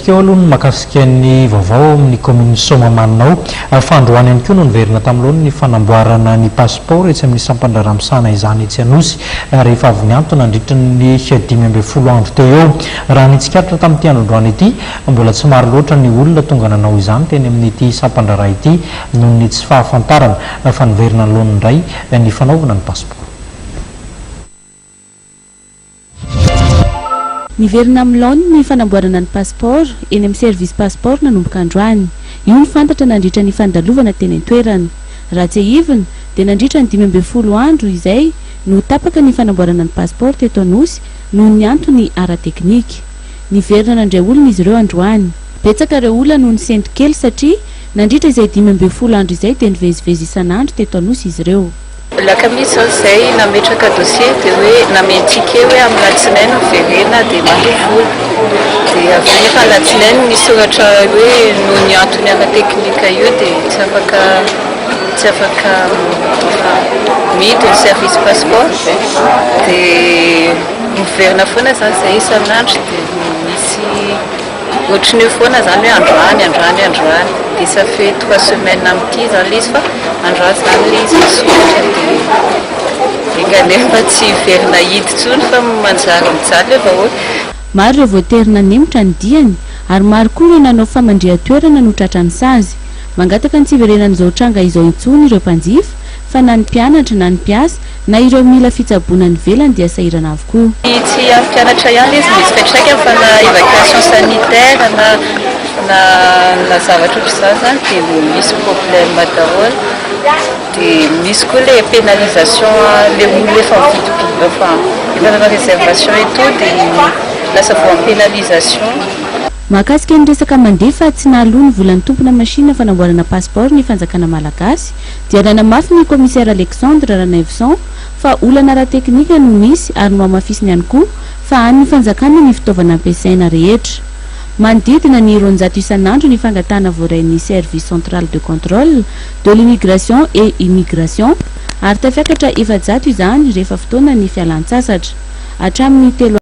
Jerentsika eo aloha ny mahakasika ny vaovao ao amin'ny kaominin'i Soamahamanina ao. Fa androany ihany koa no niverina tamin'ny laoniny ny fanamboarana ny pasipaoro etsy amin'ny sampan-draharaha misahana izany etsy Anosy rehefa avy nianto nandritra ny 15 andro teo eo. Raha ny tsikaritra tamin'ity andro androany ity, mbola tsy maro loatra ny olona tonga nanao izany teny amin'ity sampan-draharaha ity noho ny tsy fahafantarana fa niverina ny laoniny indray ny fanaovana ny pasipaoro. Niverina amin'ny laoniny ny fanamboarana ny pasipaoro eny amin'ny service passeport nanomboka androany. Io no fantatra nandritra ny fandalovana teny an-toerana. Raha tsiahivina dia nandritra ny 15 andro izay no tapaka ny fanamboarana ny pasipaoro teto Anosy noho ny antony ara-teknika. Niverina nandray olona izy ireo androany. Betsaka ireo olona no nisento kely satria nandritra izay 15 andro izay dia nivezivezy isan'andro teto Anosy izy ireo. Alakamisy izao izay nametraka dossier dia hoe nameno ticket hoe amin'ny alatsinainy miverena dia mandoa vola. Dia avy eo nefa alatsinainy misoratra hoe noho ny antony ara-teknika io dia tsy afaka tsy afaka mihidy ny service passeport. Dia miverina foana izany izay isan'andro dia misy Ohatrin'io foana zany hoe androany, androany, androany. Dia ça fait trois semaines amin'ity zany ilay izy fa androany zany ilay izy misokatra dia enga anie mba tsy hiverina hidy intsony fa manjary mijaly ilay vahoaka. Maro ireo voatery nanemotra ny diany ary maro koa ireo nanao famandrihan-toerana no tratran'ny sazy. Mangataka ny tsy hiverenan'izao tranga izao intsony ireo mpanjifa fa na ny mpianatra na ny mpiasa na ireo mila fitsaboana any ivelany dia sahirana avokoa. Tsy amin'ny mpianatra ihany izy misy fiantraikany fa na évacuation sanitaire na na na zavatra ohatr'izany zany dia misy problème daholo. Dia misy koa le pénalisation le olona efa mividy billet enfin efa nanao réservation et tout dia lasa voan'ny pénalisation. Mahakasika ny resaka mandeha fa tsy nahaloa ny volan'ny tompona machine fanamboarana passeport ny fanjakana malagasy dia nanamafy ny commissaire Alexandre Ranaivoson fa olana ara-teknika no nisy ary nohamafisiny ihany koa fa an'ny fanjakana ny fitaovana ampiasaina rehetra. Manodidina ny 200 isan'andro ny fangatahana voarain'ny Service Central de Contrôle de l'Immigration et Immigration ary tafiakatra 400 izany rehefa fotoanan'ny fialan-tsasatra. Hatramin'ny telo.